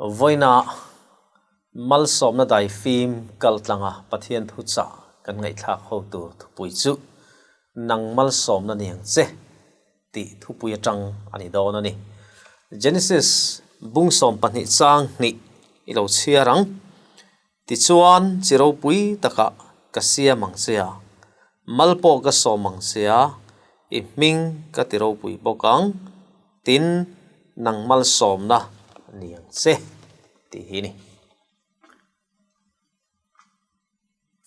Vawiina malsawmna daifim kaltlanga Pathian thuchah kan ngaihthlak ho tur thupui chu Nang malsawmna ni ang che tih thupui atang a ni dawn a ni. Genesis bung 12 chang hnih i lo chhiar ang. Tichuan, chi ropui takah ka siam ang che a, mal pawh ka sawm ang che a, i hming ka ti ropui bawk ang, tin, nang malsawmna ni ang che, tih hi a ni.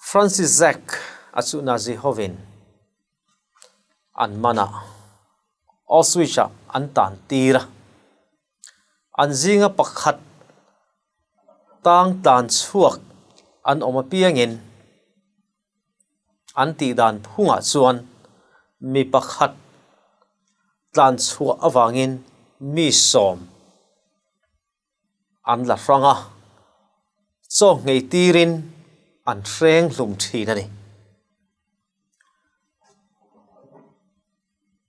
Francis Zack a chu Nazi hovin an man a, Auschwitz-ah an tan tir a, an zinga pakhat Tang tlan chhuak an awm apiangin an tih dan phungah chuan mi pakhat tlan chhuah avangin mi sawm an la hrang a, chaw nghei tirin an hreng hlum thin a ni.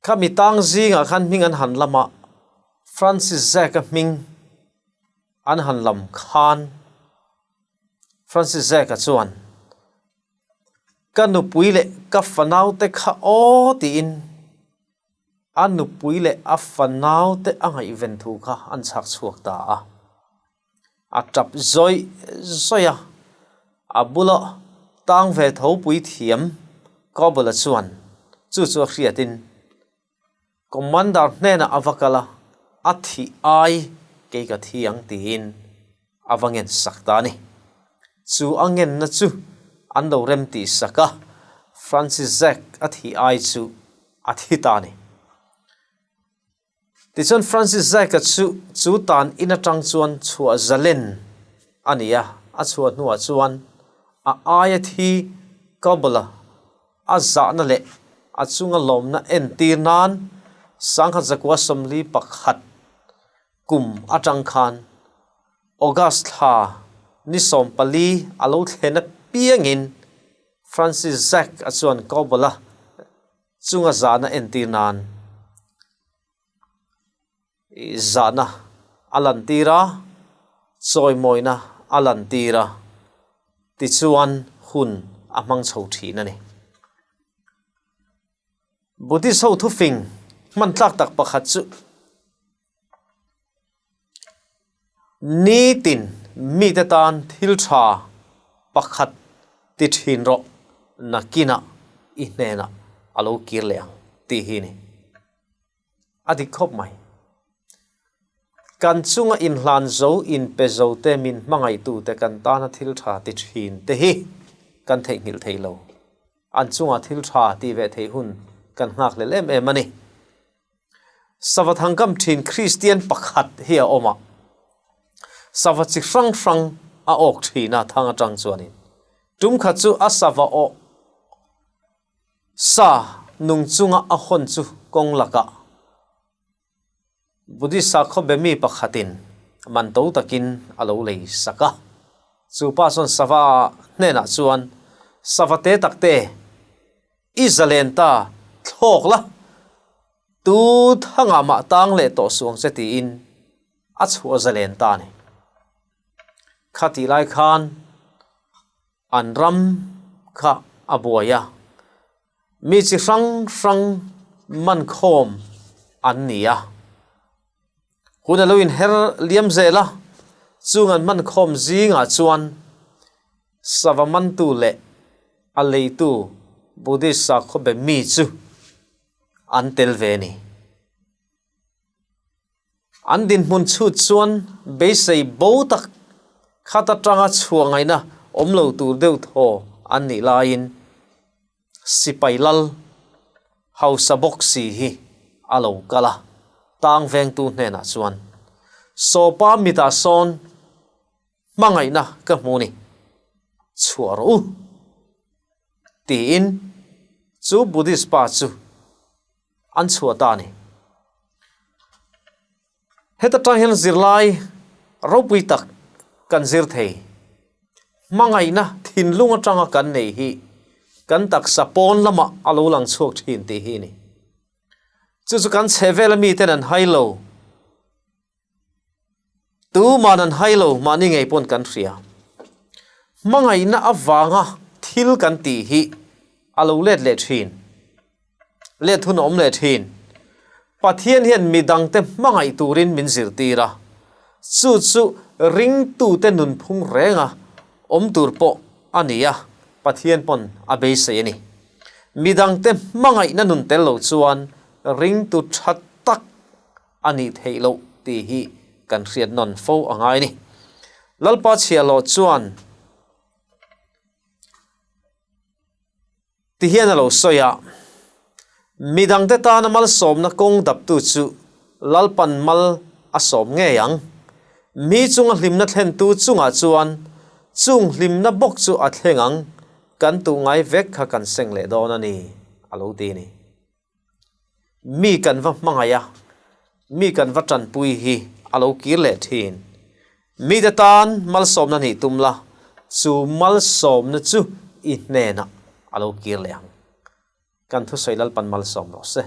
Khami tang zingah khan hming an han lam a, Francis Zack-a hming an han lam khan Francis Zack-a chuan, Ka nupui leh ka fanaute kha aw tiin a nupui leh a fanaute a ngaihven thu kha an chhak chhuak ta a. A tap zawih zawih a, a bula tang ve tho pui thiam Kobula chuan chu chu a hriatin Commander hnenah a va kal a, a thih ai kei ka thi ang tiin a va ngen sak ta a ni. Chu a ngenna chu an lo rem tih sak a, Francis Zack a thih ai chu a thi ta a ni. Tichuan Francis Zaika chu chu tan in atang chuan chhuah zalen a ni a, a chhuah hnuah chuan a aia thi Kabul-a a zahna leh a chunga lawmna entir nan 1941 kum atang khan August thla ni 14 a lo thlen apiangin Francis Zack-a chuan Kabul-a Chunga zahna entir nan zahna a lantir a, chawimawina a lantir a, tichuan hun a hmang chho thin a ni. Buddhist ho thufing hman tlak tak pakhat chu Nitin mite tan thil tha pakhat ti thin rawh nakinah i hnenah a lo kir leh ang tih hi a ni. A dik khawp mai. Kan chunga inhlan zo inpe zo te min hmangaihtute kan tana thil tha ti thin te hi kan theihnghilh thei lo. An chunga thil tha tih ve theih hun kan nghakhlel em em a ni. Sava thangkam thin Kristian pakhat hi a awm a, sava chi hrang hrang a awk thin a thang atang chuanin tum khat chu a sava awh sa nung chunga a hawn chu kawng lakah Buddhist sakhaw be mi pakhatin man to takin a lo lei sak a. Chu pa chuan sava hnenah chuan sava te tak te I zalen ta thlawk la, tu thangah mah tang leh tawh suang che tiin a chhuah zalen ta a ni. Khatih lai khan an ram kha a buai a, mi chi hrang hrang man khawm an ni a. Hun a lo inher liam zel a, chung an man khawm zingah chuan sava mantu leh a leitu Buddhist sakhaw be mi chu an tel ve a ni. An dinhmun chhut chuan beisei bo tak khat atanga chhuah ngaihna awm lo tur deuh thaw an nih laiin Sipai lal hausa bawk si hi a lo kal a, tang vengtu hnenah chuan, Sawpa mitah sawn hmangaihna ka hmu ni, chhuah rawh u, tiin chu Buddhist pa chu an chhuah ta a ni. Heta tang hian zirlai ropui tak kan zir thei. Hmangaihna thinlung atanga kan nei hi kan taksa pawn lamah a lo lang chhuak thin tih hi a ni. Chu chu kan chhehvela miten an hai lo. Tuman an hai lo, mahni ngei pawn kan hria. Hmangaihna avanga thil kan tih hi a lo let leh thin. Let hun a awm leh thin. Pathian hian midangte hmangaih turin min zirtir a, chu chu ringtute nunphung renga awm tur pawh a ni a, Pathian pawn a beisei a ni. Midangte hmangaihna nun tel lo chuan ringtu tha tak a nih theih loh tih hi kan hriat nawn fo a ngai a ni. Lalpa chhiahhlawh chuan ti hian a lo sawi a, Midangte tana malsawmna kawng daptu chu Lalpan mal a sawm ngei ang. Mi chunga hlimna thlentu chungah chuan chung hlimna bawk chu a thleng ang, kan tuh ngai vek kha kan seng leh dawn a ni, a lo ti a ni. Mi kan va hmangaih a, mi kan va tanpui hi a lo kir leh thin. Mite tan malsawmna nih tum la, chu malsawmna chu i hnenah a lo kir leh ang. Kan thusawi Lalpan malsawm rawh se.